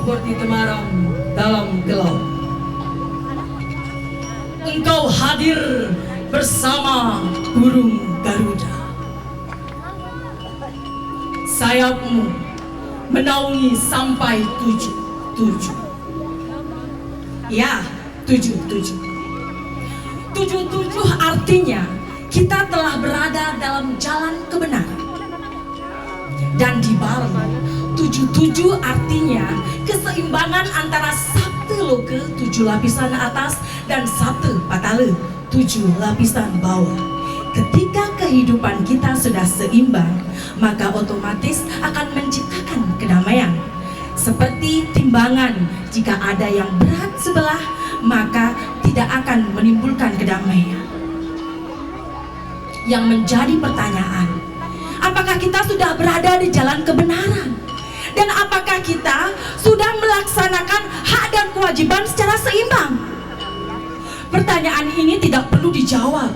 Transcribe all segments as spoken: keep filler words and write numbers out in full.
Seperti temaram dalam gelap, engkau hadir bersama burung Garuda. Sayapmu menaungi sampai tujuh tujuh. Ya, tujuh tujuh. Tujuh tujuh artinya kita telah berada dalam jalan kebenaran. Dan di Bali, tujuh tujuh artinya keseimbangan antara sabta loka, tujuh lapisan atas, dan sabta patala, tujuh lapisan bawah. Ketika kehidupan kita sudah seimbang, maka otomatis akan menciptakan kedamaian. Seperti timbangan, jika ada yang berat sebelah, maka tidak akan menimbulkan kedamaian. Yang menjadi pertanyaan, apakah kita sudah berada di jalan kebenaran? Dan apakah kita sudah melaksanakan hak dan kewajiban secara seimbang? Pertanyaan ini tidak perlu dijawab,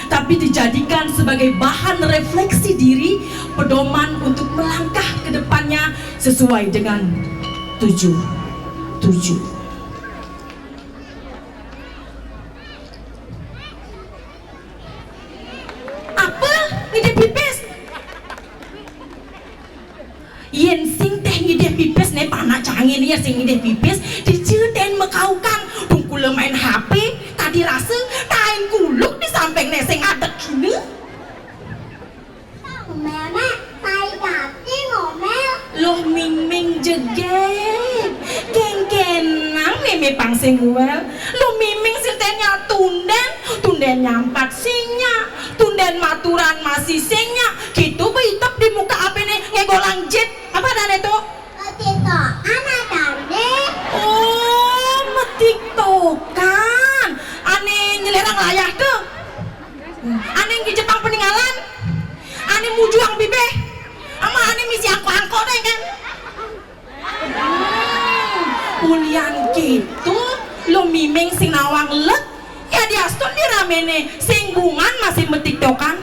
tapi dijadikan sebagai bahan refleksi diri, pedoman untuk melangkah ke depannya sesuai dengan tujuh tujuh. Apa? Ngidih pipis? Yén sing téh ngidih pipis né, panak cangin ya sing ngidih pipis, diceritain mekaukan, dungkula main H P, tadi rasa tain kuluk di samping né sing ngadeg gini. Ngomel, Mak. Sai kati ngomel. Loh, Miming jegég. Kéngkénang mémé pang sing ngomel. Loh, Miming sing téh nyak tundén, tundén nyampat sing nyak, tundén maturan masih sing nyak. Gitu bé itep di muka apiné ngégolang jit. Apa adané to? Metitokan adané. Oh, metiktokan. Ané nyelérang layah to. Ané ngijepang peninggalan. Ané mujuang bibih. Ama ané misi angko-angko deh kan. Hmm, ulian gitu, lo Miming sing nawang lek. Ya diastun di raméné, sing bungan masih metiktokan.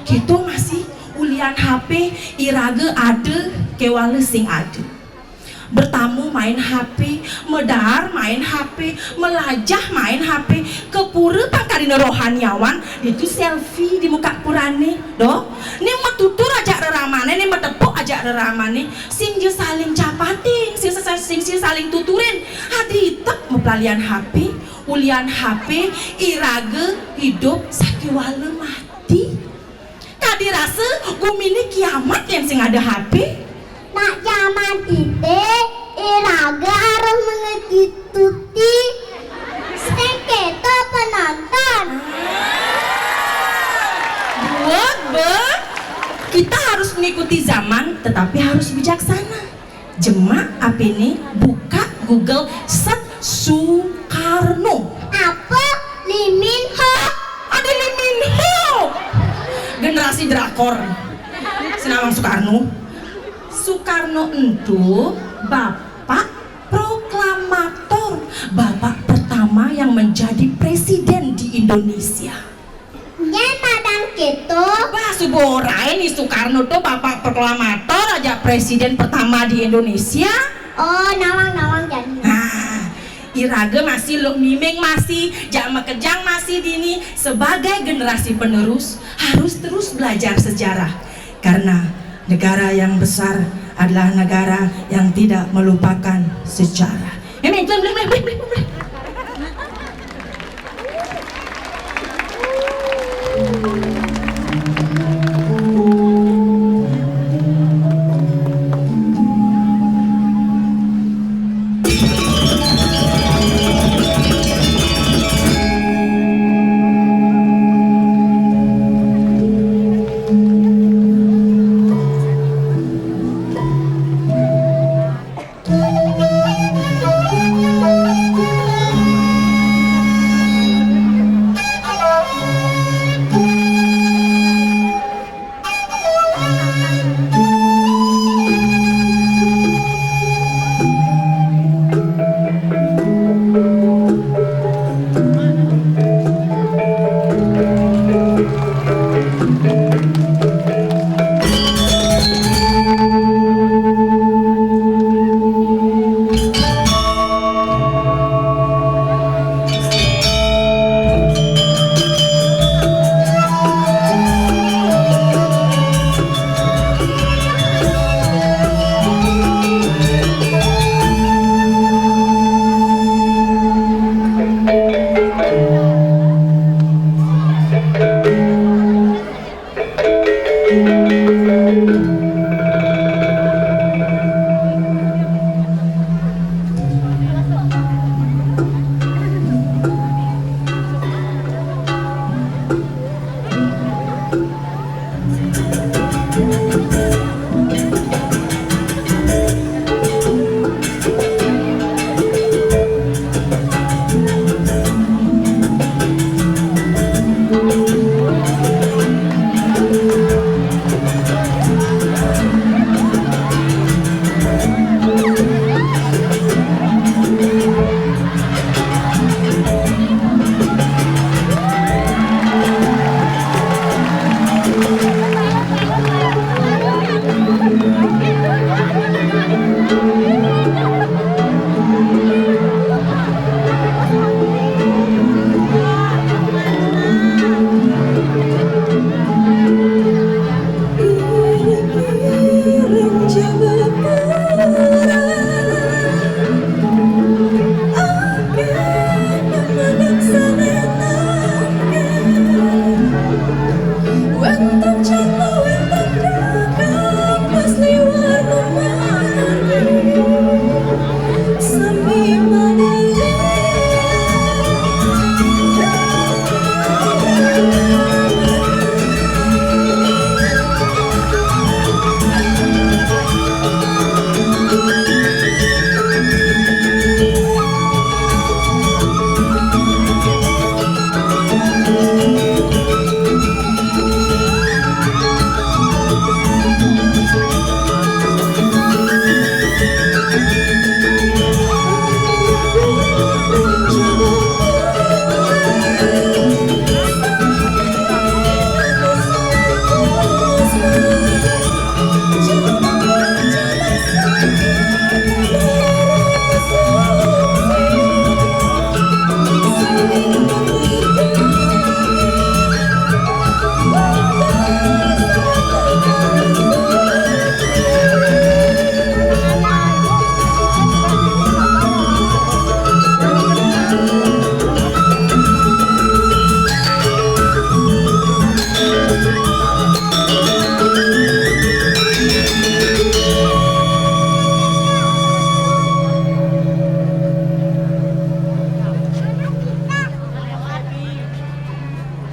Gitu masih ulian H P, iraga ada, kéwala sing ada. Bertamu main H P, medar main H P, melajah main H P, ke pura pang kadina rohaniawan, ditu selfie di muka purané, doh. Né metutur ajak reramané, né metepuk ajak reramané, sing ja saling capatin, sing sa-, sing, sing saling tuturin. Adi itep meplalian H P, ulian H P, iraga idup sakéwala mati. Kadi rasa guminé kiamat yén sing ada H P. Nak jaman kité, iraga harus mengikuti. Sing kéto penonton. Buat bé, kita harus mengikuti zaman, tetapi harus bijaksana. Jemak apiné buka Google, search Soekarno. Apa? Lee Min Ho. Ada Lee Min Ho. Generasi drakor. Senawang Soekarno. Soekarno itu bapak proklamator, bapak pertama yang menjadi presiden di Indonesia. Nyén madan kéto. Wah, suba oraé né Soekarno to bapak proklamator ajak presiden pertama di Indonesia. Oh, nawang-nawang jadi. Nah, iraga masih, lo Miming masih, jak makejang masih dini, sebagai generasi penerus harus terus belajar sejarah. Karena negara yang besar adalah negara yang tidak melupakan sejarah. Ini, ini, ini, ini, ini, ini.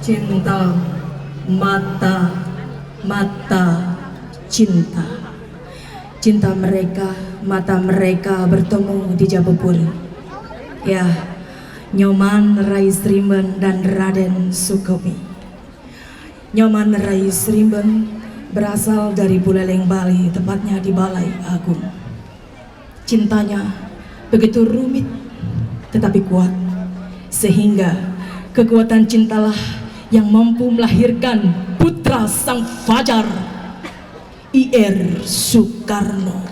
Cinta, mata, mata, cinta. Cinta mereka, mata mereka bertemu di Jabepuri. Ya, Nyoman Rais Rimben dan Raden Sukemi. Nyoman Rais Rimben berasal dari Buleleng, Bali, tepatnya di Balai Agung. Cintanya begitu rumit tetapi kuat, sehingga kekuatan cintalah yang mampu melahirkan putra sang fajar, I R Soekarno.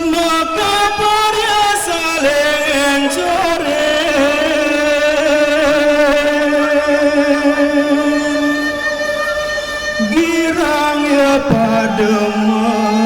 Maka pariasa lengen core, girang ya pada macande.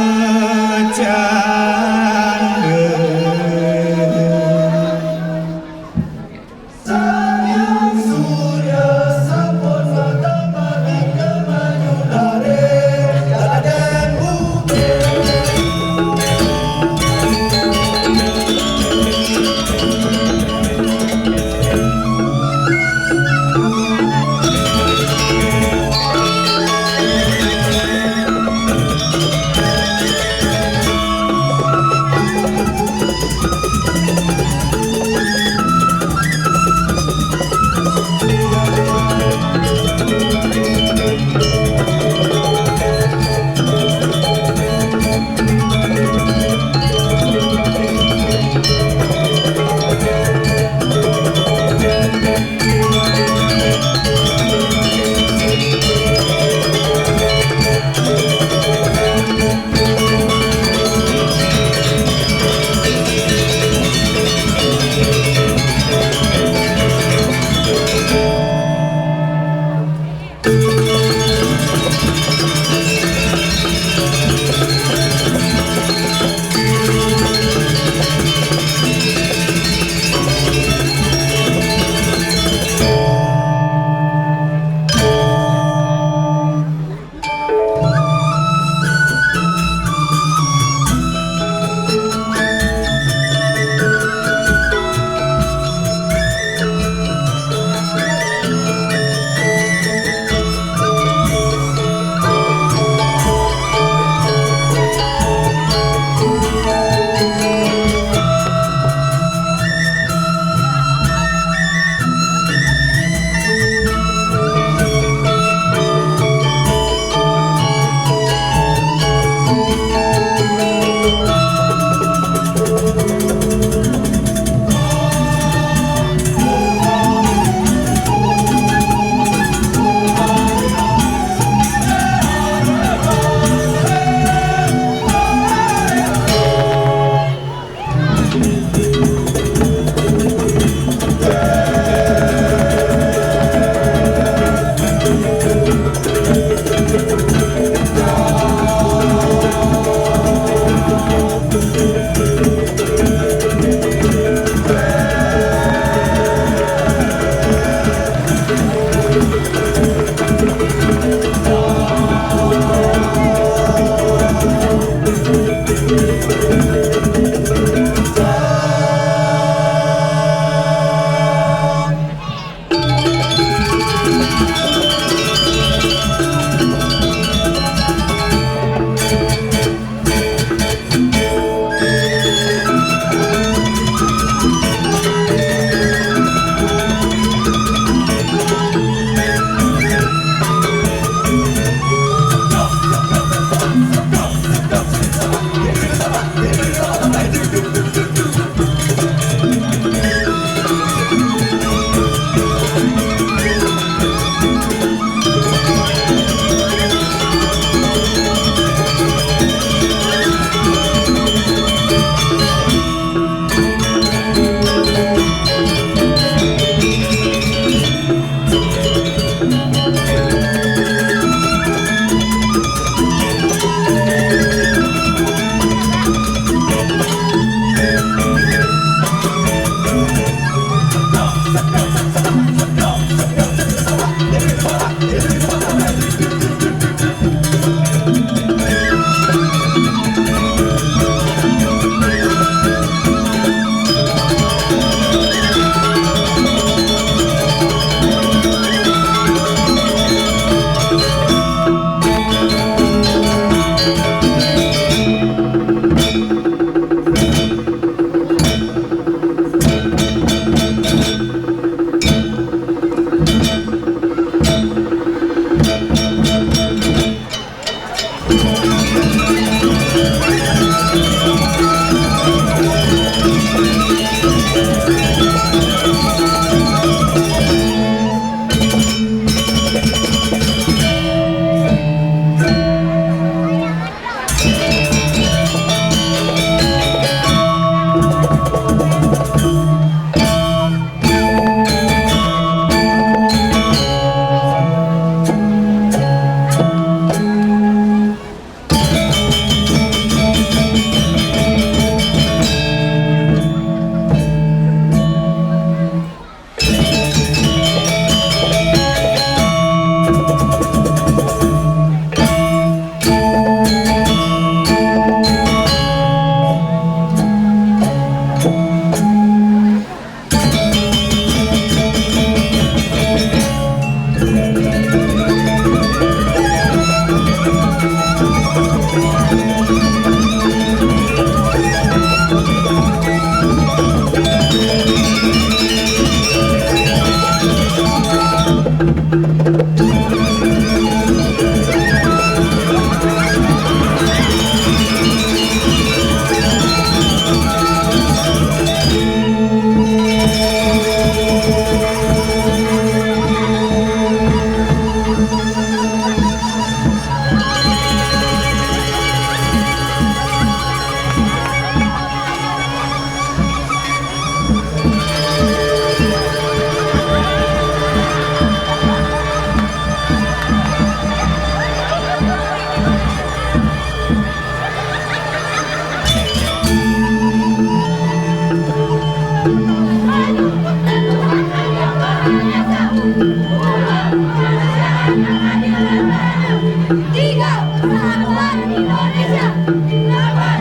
Tiga, persatuan Indonesia. Delapan,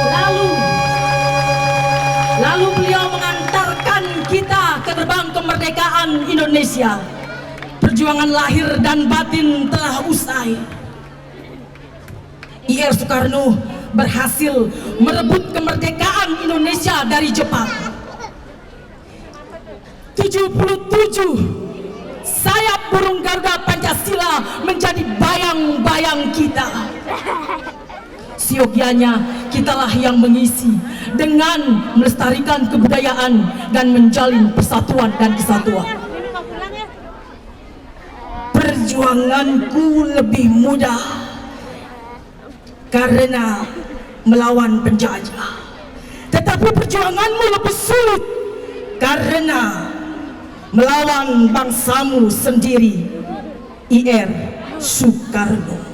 Lalu, lalu beliau mengantarkan kita ke gerbang kemerdekaan Indonesia. Perjuangan lahir dan batin telah usai. I R Soekarno berhasil merebut kemerdekaan Indonesia dari Jepang. Tujuh puluh tujuh sayap burung Garuda Pancasila menjadi bayang-bayang kita. Seyogianya kitalah yang mengisi dengan melestarikan kebudayaan dan menjalin persatuan dan kesatuan. Perjuanganku lebih mudah karena melawan penjajah. Tetapi perjuanganmu lebih sulit karena melawan bangsamu sendiri, I R Soekarno.